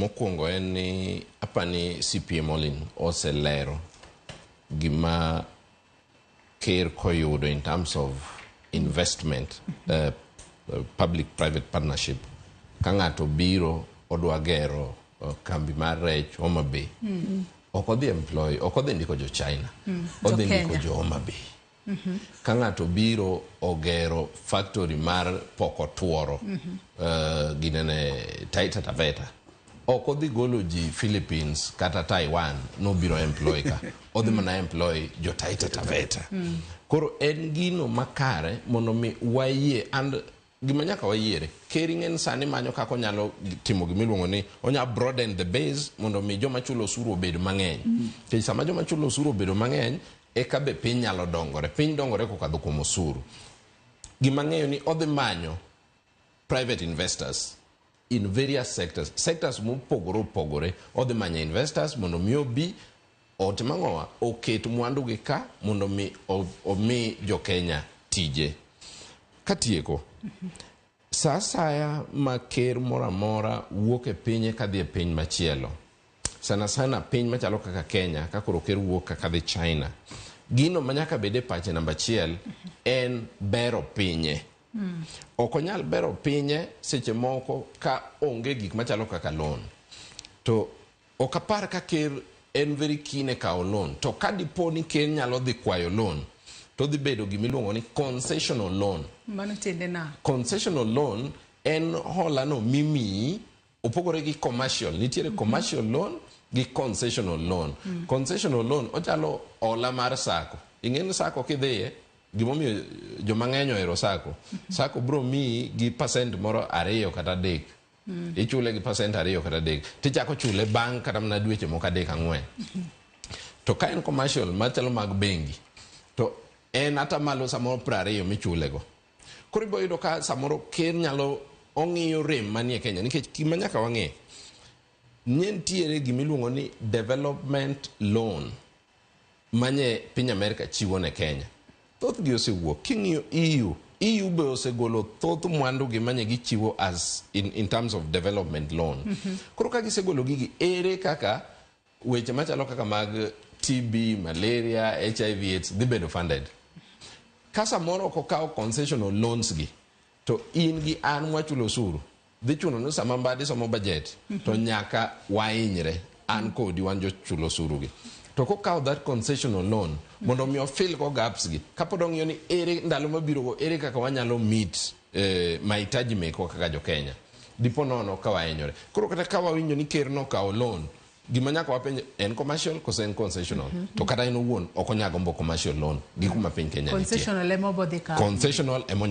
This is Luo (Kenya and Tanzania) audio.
Mokwongo en ni apani CPA Molin oselero gima ker koyudo in terms of investment, public private partnership. Ka ng'ato biro odwa gero kambi mar rech Homa Bay, ok odhi employ, ok odhi ndiko jo China, odhi ndiko Jo-Kenya. jo Homa Bay. Ka ng'ato biro ogero factory mar poko tuoro, ginene Taita Taveta, ok odhi golo ji Philippines kata Taiwan nobiro employ ka, odhi mana employ jo Taita Taveta. Koro en gino makare mondo mi wayie, and gima nyaka wayiere, ker ing'en sani manyo kaka onyalo timo gimiluongo ni onya broaden the base mondo mi joma chulo osuru obed mang'eny, nikech sama joma chulo osuru obedo mang'eny eka be piny nyalo dongore. Piny dongore kokadho kuom osuru. Gima ng'eyo ni odhi manyo private investors in various sectors, sectors mopogore opogore. Odhi manyo investors mondo mi obi otim ang'owa, oket mwandu gi ka mondo mi omi jo Kenya tije. Katieko, sa asaya ma ker moro amora wuok e pinye kadhi e piny machielo, sana sana piny machalo kaka Kenya, ka koro ker wuok kaka dhi China, gino ma nyaka bed e pache namba achiel en bero pinye. Ok onyal bero pinye seche moko ka onge gik machalo kaka loan. To ok apar ka ker en very keen e kawo loan. To ka dipo ni ker nyalo dhi kwayo loan, to dhi bedo gimiluongo ni concessional loan. Mano tiende na? Concessional loan en hola no mimiyi opogore gi commercial. Nitiere commercial loan gi concessional loan. Concessional loan ochalo hola mar sacco. Ing'e ni sacco kidhiye, gimomiyo joma ng'eny ohero sacco, sacco bro miyi gi percent moro 2 kata 3. Ichule gi percent 2 kata 3, tichako chule bang' kata mana dweche moko 3 4. To ka en commercial machalo mag bengi, to en atamalo samoro 20 michulego. Koro ibo yudo ka samoro ker nyalo ong'iyo rem manie Kenya, nikech gima nyaka wang'e nie nitiere gimiluongo ni development loan manye piny Amerika chiwo ne Kenya. Thothgi osewuok. King'iyo EU, EU be osegolo thoth mwandugi manye gichiwo as in terms of development loan. Koro ka gisegolo gigi, ere kaka weche machalo kaka mag TB, malaria, HIV AIDS dhi bedo funded? Ka samoro ok okawo concessional loans gi, to in gi an mwachulo osuru dhi chuno ni sama Mbadi somo budget to nyaka wahinyre, an kodi wan jochul osuru gi. To kokawo that concessional loan mondo mi ofill go gaps gi, kapod ong'iyo ni ere ndalo mabiro go, ere kaka wanyalo meet mahitaji mekwa kaka jo Kenya, dipo nono ka wahinyore. Koro kata ka wawinjo ni ker nokawo loan, gima nyaka wapenj, en commercial koso en concessional? To kata en owuon ok onya gombo commercial loan gi kuma piny Kenya nitie. Concessional ema obodhi kawo. Concessional ema onya.